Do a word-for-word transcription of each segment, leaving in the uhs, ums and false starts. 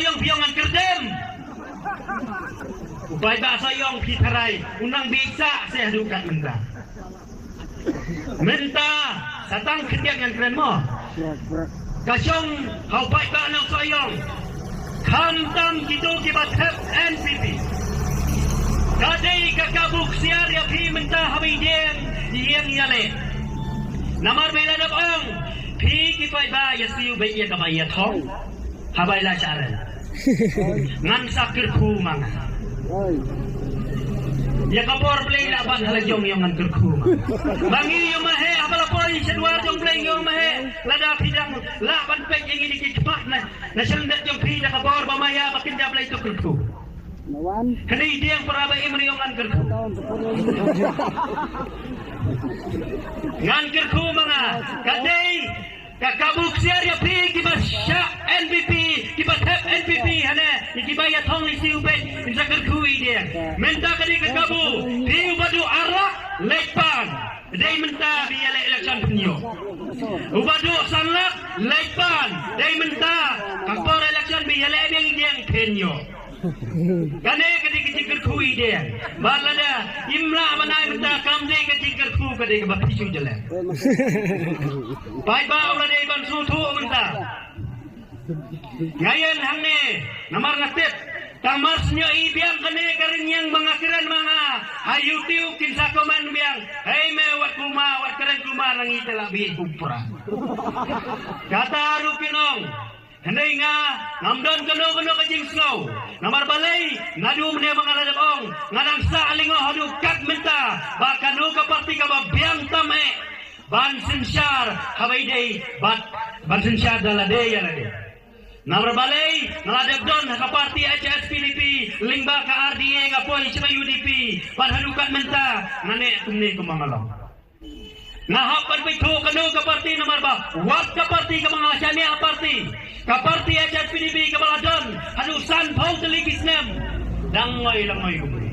Sohiong phi ong ngan kyrdem. U paidbah Sohiong phi tharai u nang bishar seh haduh kat mynta. Mynta sa tang khyndiat ngan kren mo. Ka shong ha u paidbah nong Sohiong. Khamtam kito kiba thep N P P. Ka dei ka kabu ksiar ïa phi mynta haba i dieng i ïeng ïaleh. Namar ba i la dep ong phi ki paidbah ïa siew beit ïa kaba ïa thong. Haba i la shah rem. Ngan sa kyrkhu ma nga. Ïa ka bor Blei la ban ha la jong ïong ngan kyrkhu ma nga. Ba ngi ïong ma he haba la poi sha dwar jong Blei ïong ma he. Lada phi dang lah ban peit ïa ngi da ki khmat na. Na sha lyndet jong phi da ka bor ba ma ïa ba kynja Blei to kyrkhu. Kane i dieng para ba im ri ïong ngan kyrkhu. Ngan kyrkhu ma nga. Ka dei ka kabu ksiar ïa phi kiba shah N P P, kiba thep N P P hane, ïa kiba ïa thong ïa siew beit, in sa kyrkhu i dieng. Mynta ka dei ka kabu, phi uba duh ar lak, leit pan. Dei mynta ba ïaleh election phin ïoh. Uba duh san lak, leit pan. Dei mynta ka por election ba ïaleh biang i dieng phin ïoh. Kane ka dei ka jingkyrkhu i dieng. Bad lada im lah ban ai mynta kam dei ka jingkyrkhu ka dei kaba phi shu jleh. Paidbah u la dei ban sngewthuh mynta. Nga ïeng hangne namar nga tip tang mar shu ïohi biang kane ka rynïeng ba nga kren ma nga ha YouTube kin sa comment biang. Hei me wat kumar, wat kren kumar, ngi te la bih kumra. Kata ruh kin ong. Hynrei nga ngam don kano kano ka jingsngew. Namar balei naduh mynne ba nga la dep ong nga dang sah lyngngoh haduh kat mynta ba kano ka parti kaba biang tam eh ban synshar haba ïadei bad ban synshar da lade ïa lade. Namar balei nga la dep don ha ka parti H S P D P lyngba ka R D A nga poi sha ka U D P bad haduh kat mynta nga neh kumne kumba nga long. Nga hap ban peit kano ka parti namar ba wat ka parti kaba nga la shaniah parti ka parti H S P D P kaba la don haduh san phew tylli ki snem dang ngoi la ngoi kumne.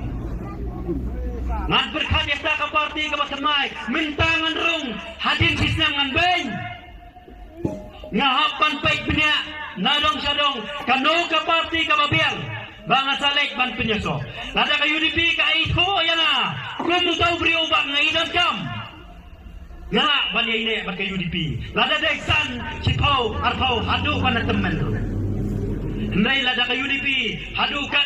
Ngan pyrkhat ïa kata ka parti kaba thymmai mynta ngan rung hadien shi snem ngan beiñ. Nga hap ban peit bniah na dong sha dong kano ka parti kaba biang ba nga sa leit ban pynïasoh. Lada ka U D P ka ithuh ïa nga kum uta u briew ba nga i donkam. Nga lah ban ïaineh bad ka U D P lada dei san shiphew arphew haduh ban da tymmen ruh. Hynrei lada ka U D P haduh ka